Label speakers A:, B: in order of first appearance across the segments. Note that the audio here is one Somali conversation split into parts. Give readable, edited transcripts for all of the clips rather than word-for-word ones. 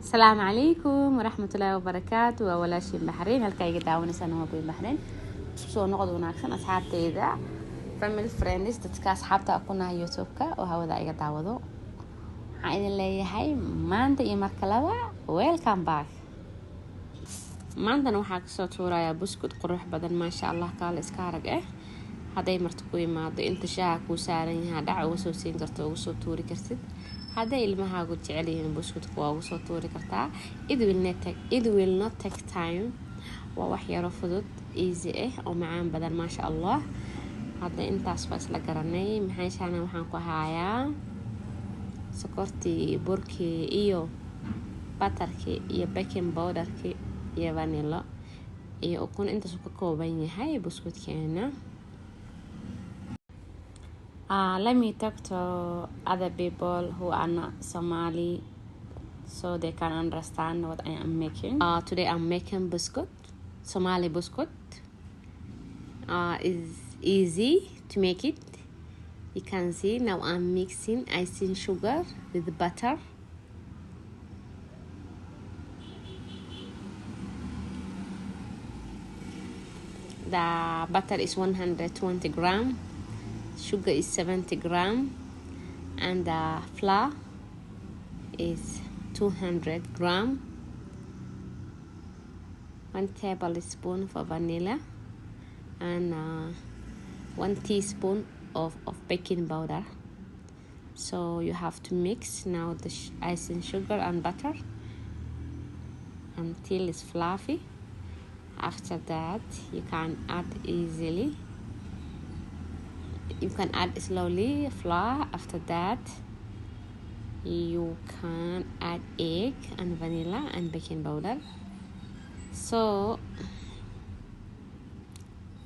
A: Asalaamu calaykum waraxmatullaahi wabarakaatu. Waa walaashiin Baxrayn, halkaa iga daawanaysaan waa Queen Baxrayn. Isku soo noqod wanaagsan, asxaabteyda, family, friends, dadka asxaabta ku nahay YouTube-ka oo hawada iga daawado. Waxaan idin leeyahay maanta iyo mar kaleba welcome back. Maantana waxaa kasoo tuurayaa buskud qurux badan, maasha Allah, kaale iska arag. Hadday marti ku imaado, inta shaaha kuu saaran yahaa dhac uga soo siin karto, uga soo tuuri kartid. Hadday ilmahaagu jecel yihiin buskudka, waa uga soo tuuri kartaa. It will not take time. Waa wax yaro fudud, easy ah oo macaan badan, maasha Allah. Hadda intaas waa isla garanay. Maxayshaana waxaan ku hayaa sokortii, burkii iyo butterkii iyo baking powderkii iyo vanilla iyo ukun. Intaasuu ka kooban yahay buskudkeena. Let me talk to other people who are not Somali so they can understand what I am making. Today I'm making biscuit, Somali biscuit. Is easy to make it. You can see now I'm mixing icing sugar with butter. The butter is 120 gram, sugar is 70 gram, and the flour is 200 gram, 1 tablespoon for vanilla and 1 teaspoon of baking powder. So you have to mix now the icing sugar and butter until it's fluffy. After that, you can add easily, you can add slowly flour. After that, you can add egg and vanilla and baking powder. So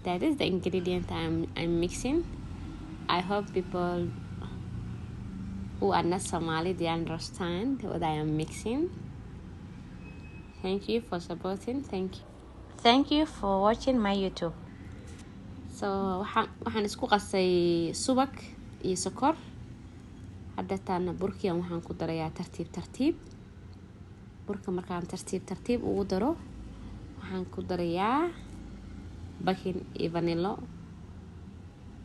A: that is the ingredient I'm mixing. I hope people who are not Somali, they understand what I am mixing. Thank you for supporting. Thank you, thank you for watching my YouTube. So waxaan isku qasay subag iyo sokor. Haddeetaana burkiyan waxaan ku darayaa tartiib tartiib. Burka markaan tartiib tartiib ugu daro, waxaan ku darayaa baking iyo vanillo,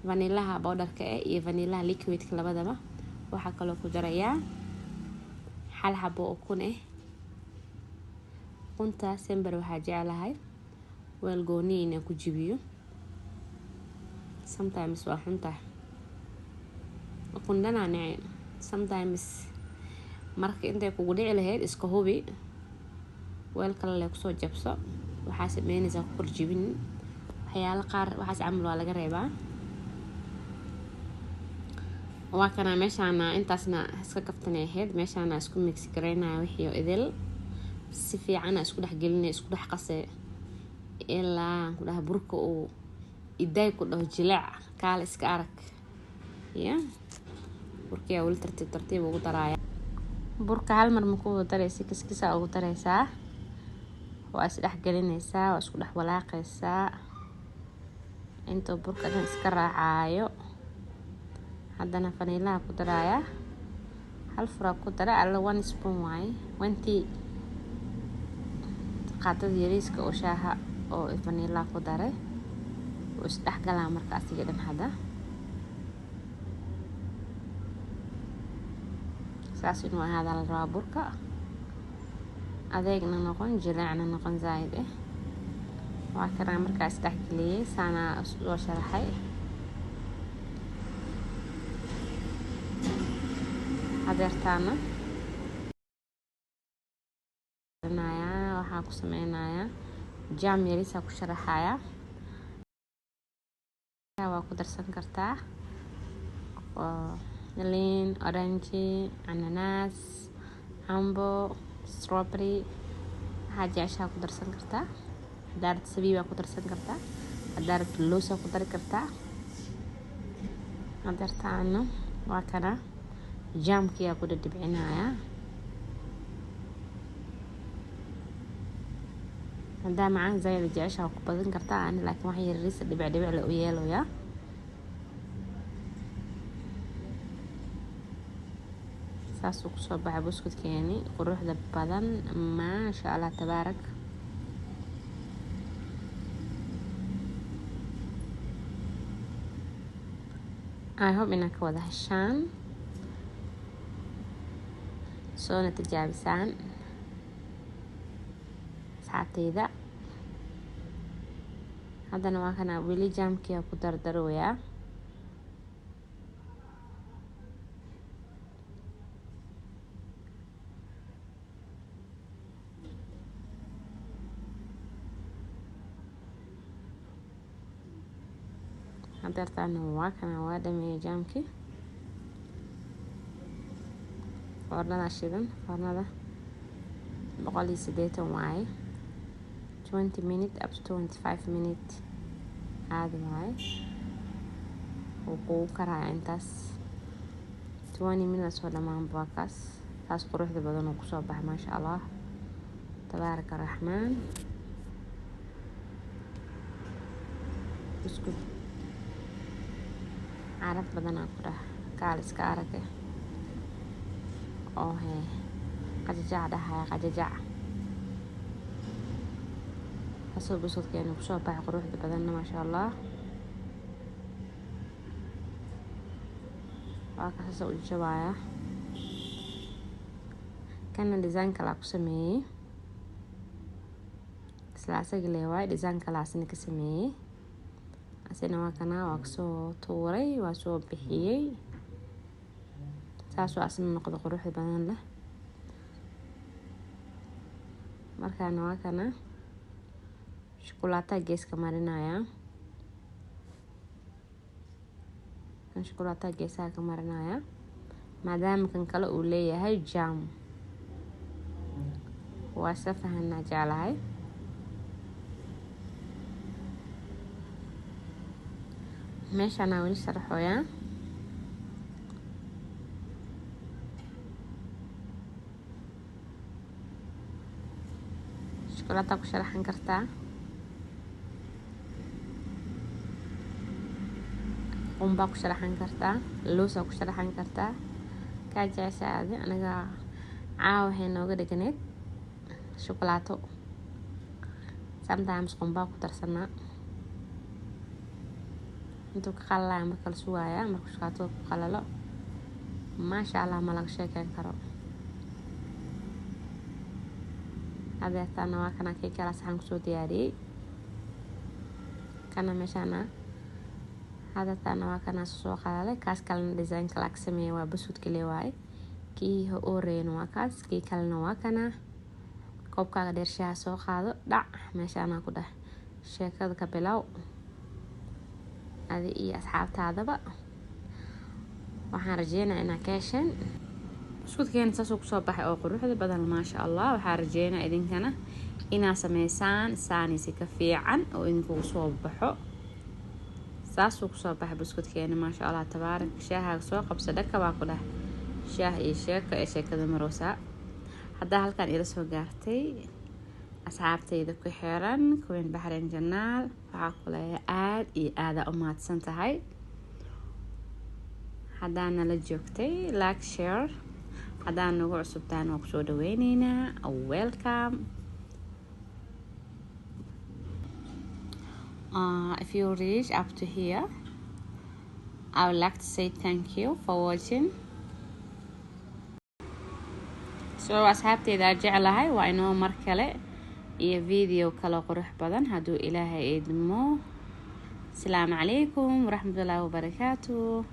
A: vanillaha powderka iyo vanillaha liquidka labadaba. Waxaa kaloo ku darayaa hal xabo ukun. Ukunta sember waxaa jeclahay weel gooni inaan ku jibiyo. Sometimes waa xuntahay ukun dhanaa nici sometimes. Marka intay kugu dhici lahayd, iska hubi, weel kale le kusoo jabso. Waxaa sameynaysaa ku kor jibin waxyaalo qaar, waxaas camal waa laga reebaa. Waa kana meeshaana intaasna iska kaftanay ahayd. Meeshaana isku mix garaynaya wixii oo idil, si fiicana isku dhex gelinaya, isku dhex qasay ilaa aan ku dhaha burka uu idaay ku dhaho jileec, kaale iska arag. Ya burkiyaa weli tartiib tartiib ugu daraaya. Burka hal mar ma ku wada daraysa, kiskisaa ugu daraysaa, waa isdhex gelinaysaa, waa isku dhex walaaqaysaa intuu burka dhan iska raacaayo. Haddana vanillaha ku daraaya, hal furaa ku dara alla, one spoon waaye, one tea, qaadada yariiska oo shaaha oo vanilla ku daray. Wuu isdhexgalaa marka asiga dhan. Hadda saas inuu ahaada la rabaa burka, adeegna noqon, jileecna noqon zaaid. Waa kanaa markaa isdhexgeliyey, saana soo sharaxay. Hadeertaana waxaa ku sameynayaa jam yariisaa ku sharaxayaa. Waa ku darsan kartaa liin, orange, cananaas, cambo, strawberry, waxaa jeceshaa ku darsan kartaa. Haddaa rabto sabiibaa ku darsan kartaa, haddaa rabto loosaa ku dari kartaa. Hadeertaana waa kana jamkiyaa ku dhadhibcinayaa. Haddaa macaan zaaid jeceshaa ku badan kartaa, ani laakiin wax yariisa dhibic dhibic la u yeelayaa. Saasuu kusoo baxay buskudkeeni quruxda badan, maasha Allah tabaarak. I hope inaad ka wada heshaan, soona tijaabisaan, asxaabteyda. Haddana waa kana, weli jamkia ku dardaroyaa. Hadeertaana waa kana, waa dhameeyay jamkii. Foornada shidan, foornada 180 waaye, 20 minute up to 25 minute caadi waaye, wuu kugu karaya intaas. 20 minutes oo dhamaanba waa kaas. Taas quruxda badan uu kusoo baxay, maasha Allah tabaaraka raxmaan. Buskud caraf badanaa ku dhah, kaal iska arage oo hee qajajac dhahaya, qajajac. Kasoo buskudkeena kusoo baxay quruxda badanna, maasha Allah. Waa kaasasa u jabaaya. Kana design kalaa ku sameeyey, isla asaga le waay, design kalaa asina ka sameeyey. Asina waa kana, waa kasoo tuuray, waa soo bixiyey, saasoo asina noqda quruxda badan leh. Markaana waa kana, shukulaataa geeska marinaya. Kan shukulaataa geesaha ka marinaya, maadaama kan kale uu leeyahay jam. Waa isla fahanaa jeclahay. Meeshaanaa weli sharaxooyaa. Shukulaataa ku sharaxan kartaa, qumbaa ku sharaxan kartaa, loosaa ku sharaxan kartaa, kaa jecesha adi. Aniga caawa waxay nooga dhiganeed shukulaato. Sometimes qumbaa ku darsanaa. Intuu ka qalalaya marka la sugaaya, marka shukulaatada ku qalalo, maasha Allah, ma laga sheekeyn karo. Hadeertaana waa kana, kii kala saxan kusoo diyaariyey kana meeshaana. Hadeertaana waa kana soo qalalay. Kaas kalena design kala ka sameeyay, waa buskud kale waaye. Kii horeeyna waa kaas, kii kalena waa kana. Koobkaaga dheer shaaha soo qaado, dhac meeshaana ku dheh, sheekada ka bilow adi iyo asxaabtaadaba. Waxaan rajeynaa inaa ka hesheen. Buskudkeena saasuu kusoo baxay oo quruxda badan, maasha Allah. Waxaa rajeynaa idinkana inaa sameysaan saanisi ka fiican oo idinkugu soo baxo. Saasuu kusoo baxay buskudkeena, maasha Allah tabaarak. Shaahaaga soo qabsa, dhaka baa ku dheh, shaah iyo sheeko ee sheekada maroosaa. Haddaa halkan ila soo gaartay, asxaabtayda ku xiran Queen Baxrain Channel, waxaa ku leeyahay aada iyo aada u mahadsan tahay. Haddaa nala joogtay, like, share. Haddaa nagu cusubtaan, waa kusoo dhaweyneynaa, welcome. If you reach up to here, I would like to say thank you for watching. So asxaabteyda jeclahay, waa inoo mar kale iyo video kale qurux badan hadduu Ilaahay idmo. Asalaamu calaykum waraxmatullaahi wabarakaatu.